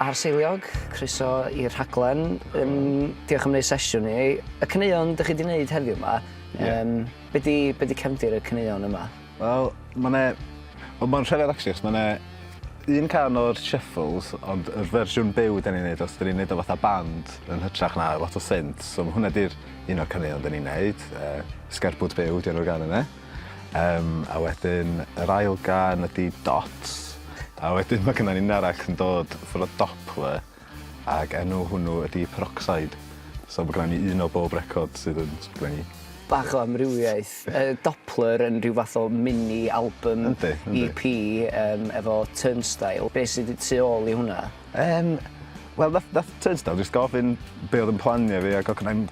Ar Seiliog, croeso i'r rhaglen. Um, diolch am wneud sesiwn ni. Y caneuon dych chi wedi wneud heddiw yma, yeah. um, be di, be di cefndir y caneuon yma? Wel, mae'n e... Wel, mae'n rhyfedd actually, achos mae'n e un can o'r shuffles, ond y fersiwn byw da ni'n neud, os da ni'n neud o fatha band yn hytrach na lot o synths, so hwnna di'r un o'r caneuon da ni'n neud, Sgerbwd Byw 'di enw'r gan yna. Um, a wedyn yr ail gan ydi Dots, a wedyn mae gynnon ni un arall yn dod ffwrdd o Doppler, ac enw hwnnw ydi Peroxide. So mae gynnon ni un o bob record sydd yn gynnon ni. Bach o amrywiaeth. Yy Doppler yn rhyw fath o mini album Yndi, yndi. EP yym efo Turnstile. Be' sydd tu ôl i hwnna? Yym wel nath nath Turnstile jyst gofyn be' o'dd 'yn planie fi ag o' gynnai'm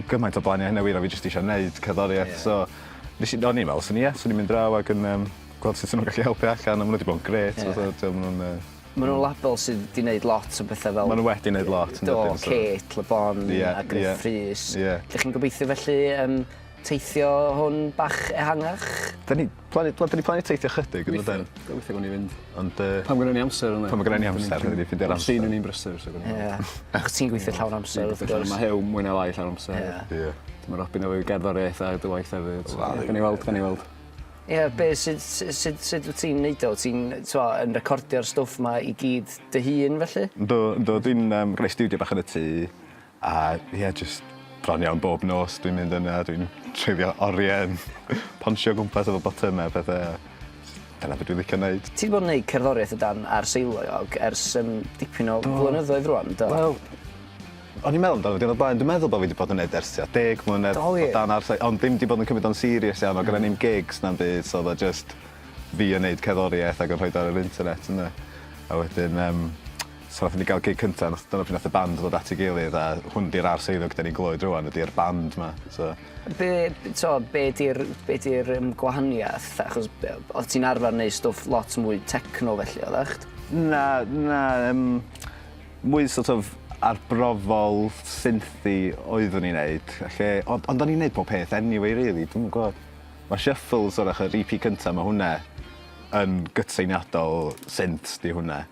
gymaint o blanie hynna wir o' fi jyst isio neud cerddoriaeth... Ie. ...so nesh i o'n i'n me'wl swn i ie swn i'n mynd draw ag yn yym gweld sut sa nw'n gallu helpu allan a ma' n'w 'di bod yn grêt... Ie. ...fatha t'o' ma' nw'n yy Ma' nw'n label sydd 'di neud lot o bethe fel... Ma' n'w wedi neud lot yn Do, dydyn so... Cate Le Bon... Ie ie. ...a Gruff Rhys. Ie. Dych chi'n gobeithio felly yym teithio hwn bach ehangach? 'Dan ni plannu wel 'dan ni plannu teithio chydig yn dydan? Gobeithio gown ni fynd. Ond yy... Pan gynnon ni amser ynde? Pan ma' gynnon ni amser rhaid i ni ffindio'r amser. Ma'r scene yn un brysur so gawn ni weld. Ie. Achos ti'n gweithio llawn amser wrth gwrs. Ma' Huw mwy ne' lai llawn amser. Ie. Ie. Ma' Robin efo'i gerddoriaeth a dy waith hefyd so gawn ni weld gawn ni weld. Ie, be' sut su- sut sut wt ti'n neud o? Wt ti'n t'mo' yn recordio'r stwff 'ma i gyd dy hun felly? Yndw yndw dwi'n yym gneud stiwdio bach yn y tŷ a ie jyst bron iawn bob nos dwi'n mynd yna dwi'n treulio orie yn ponsio o gwmpas efo botyme a pethe a dyna be' dwi'n licio neud. Ti 'di bod yn neud cerddoriaeth o dan Ar Seiliog ers yym dipyn o Do. flynyddoedd rŵan do? Wel O'n i'n meddwl amdano fo diwrnod blaen dwi'n meddwl bo' fi 'di bod yn neud ers tua deg mlynedd. Do wir? O dan ar sei- ond ddim 'di bod yn cymryd o'n serious iawn o' gynna ni'm gigs na'm byd so o'dd o jyst fi yn neud cerddoriaeth ag yn rhoid o ar yr internet ynde? A wedyn yym so nathon ni ga'l gig cynta nath dyna pryd nath y band ddod at 'i gilydd a hwn 'di'r Ar Seiddog 'dan ni'n glywed rŵan ydi'r band 'ma so. Be' t'o' be' 'di'r be' 'di'r yym gwahaniath achos be- o'dd ti'n arfar neud stwff lot mwy techno felly oddacht? Na na yym Mwy sort of arbrofol synthy oeddwn i'n neud lle ond ond o'n i'n neud pob peth anyway rili dwi'm yn gw'od. Ma' Shuffles 'w'rach yr Ee Pee cynta ma' hwnna yn gytseiniadol synths 'di hwnna.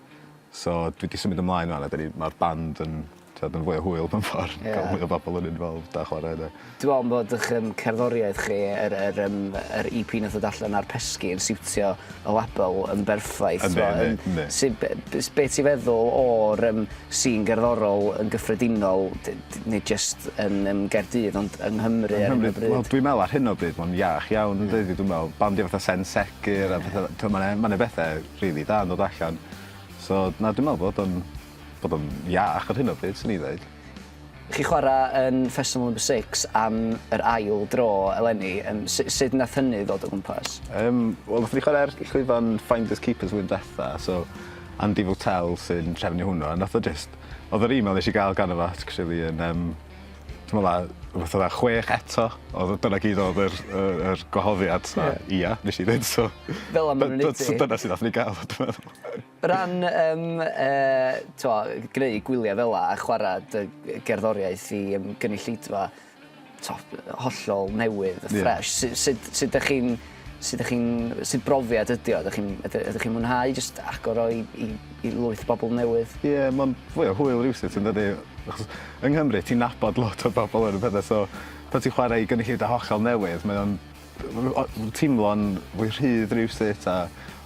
So dwi 'di symud ymlaen ŵan a 'dan ni ma'r band yn t'od yn fwy o hwyl mewn ffor. Ie. Ca'l mwy o bobol yn involved a chware 'de. Dwi me'wl bod 'ych yym cerddoriaeth chi yr yr yym yr Ee Pee nath ddod allan ar Pesgi yn siwtio y label yn berffaith. Yndi yndi yndi. Su' be' be' s- be' ti feddwl o'r yym sîn gerddorol yn gyffredinol d- d- nid jyst yn yym Gaerdydd ond yng Nghymru ar hyn o bryd? Wel dwi'n me'wl ar hyn o bryd ma'n iach iawn yndydi dwi'n me'wl bandia fatha Sen Segur a pethe t'o' ma' 'ne ma' 'ne bethe rili da yn dod allan. So na dwi'n me'wl bod o'n bod o'n iach ar hyn o bryd swn i ddeud. Chi chwarae yn Festival Number Six am yr ail dro eleni yym su- sut nath hynny ddod o gwmpas? Yym wel nathon ni chwarae ar llwyfan Finders Keepers flwyddyn dwetha so Andy Votel sy'n trefnu hwnnw a nath o jyst o'dd yr email nesh i ga'l ganddo fo actually yn yym dwi me'wl a rwbeth fel 'a chwech eto o'dd o dyna gyd o'dd yr yr yr gwahoddiad so Ie. ia nesh i ddeud so. Fel 'a ma' nw'n neud 'i. So dyna sut nathon ni ga'l o dwi meddwl. Ran yym yy t'mo' gneu' gwylia fel 'a a chwara dy gerddoriaeth i yym gynulleidfa t'o' hollol newydd a ffresh su- sud sud 'dach chi'n sud 'dach chi'n sud brofiad ydi o? 'Dach chi'n ydy ydych chi'n mwynhau jyst agor o i i i lwyth o bobol newydd? Ie ma'n fwy o hwyl rywsut yndydi? Achos yng Nghymru ti'n nabod lot o'r bobol yn y pethe so pan ti'n chwarae i gynulleidfa hollol newydd mae o'n teimlo'n fwy rhydd rywsut a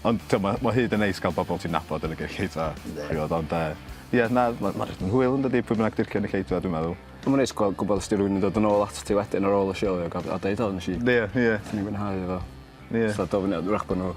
ond t'o' ma' ma' hyd yn neis ga'l bobol ti'n nabod yn y gynulleidfa ch'mod ond yy ie na ma' ma' jyst yn hwyl yndydi pwy bynnag 'di'r cynulleidfa dwi'n meddwl. Ma'n neis gwel- gwbod os 'di rywun yn dod yn ôl atat ti wedyn ar ôl y sioe ag a deud o nesh i... Ie ie. ...nethon ni fwynhau efo. Ie. So do fyny 'w'rach bo' n'w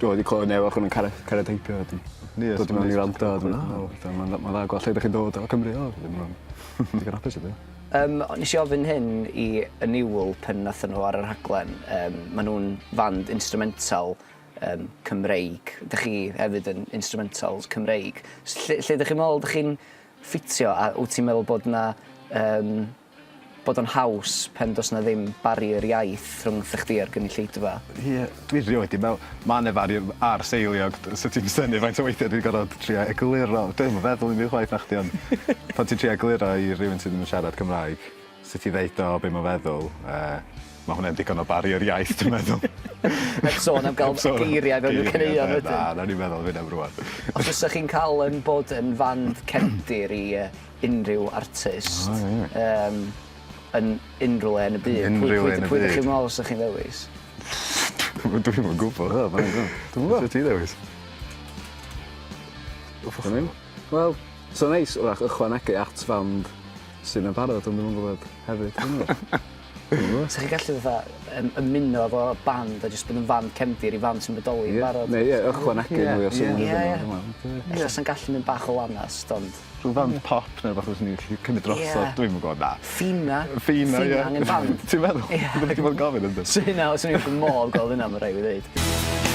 dwi wedi clywed neu wrach bo' nw'n caru cariad heibio a 'di... Ie. ...dod i mewn i wrando a dwi me'wl o fatha ma'n ma'n dda gweld lle 'dych chi'n dod o Cymru o digon hapus ydw i. Yym o- nesh i ofyn hyn i y Niwl pen nathon nhw ar y rhaglen yym ma' nw'n fand instrumental yym Cymreig. 'Dych chi hefyd yn instrumentals Cymreig. S- lle lle 'dych chi'n meddwl 'dych chi'n ffitio a wt ti'n meddwl bod 'na yym bod o'n haws pen do's 'na ddim barrier iaith rhwngtha chdi a'r gynulleidfa? Ie, dwi rioed 'di me'wl ma' 'na fariwm ar seiliog so ti'n synnu faint o weithie dwi gorod trio egluro dwi'm yn feddwl 'im byd chwaith nachdi ond pan ti'n trio egluro i rywun sy ddim yn siarad Cymraeg sut i ddeud o be' ma'n feddwl yy ma' hwnna'n digon o barrier iaith dwi'n meddwl. Heb sôn am gael geiriau fewn y caneuon wedyn. Na, nawn ni feddwl am hynna am rŵan. Os fysech chi'n cael yym bod yn fand cefndir i yy unrhyw artist... O ie. ...yym yn unrhyw le yn y byd... Unrhyw le yn y byd. Pwy 'dych chi'n meddwl fysech chi'n ddewis? Dwi'm yn gwbod. Dwi'm yn gwbo. Be' ti ddewis? Wn i'm. Wel, so neis 'w'rach ychwanegu at fand sydd yn barod ond dwi'm yn gwbod hefyd dwi'm yn gwbo. Dwi'm yn gwbo. 'Sa chi'n gallu fatha yym ymuno efo band a jyst bod yn fand cefndir i fand sy'n bodoli yn barod. Neu ie ychwanegu mwy o sŵn iddyn Ie nhw dwi'n meddwl. Ella sa'n gallu mynd bach o lanast ond... Rhyw fand pop neu rwbath fyswn i'n gallu cymryd drosodd. Ie. Dwi'm yn gwbod na. Ffina. Ffina ie. Ffina angen band. Ti'n meddwl? Ie. Byddech chdi 'di bod yn gofyn yndwyt? Sy hynna swn i wrth fy modd gweld hynna ma' raid fi ddeud.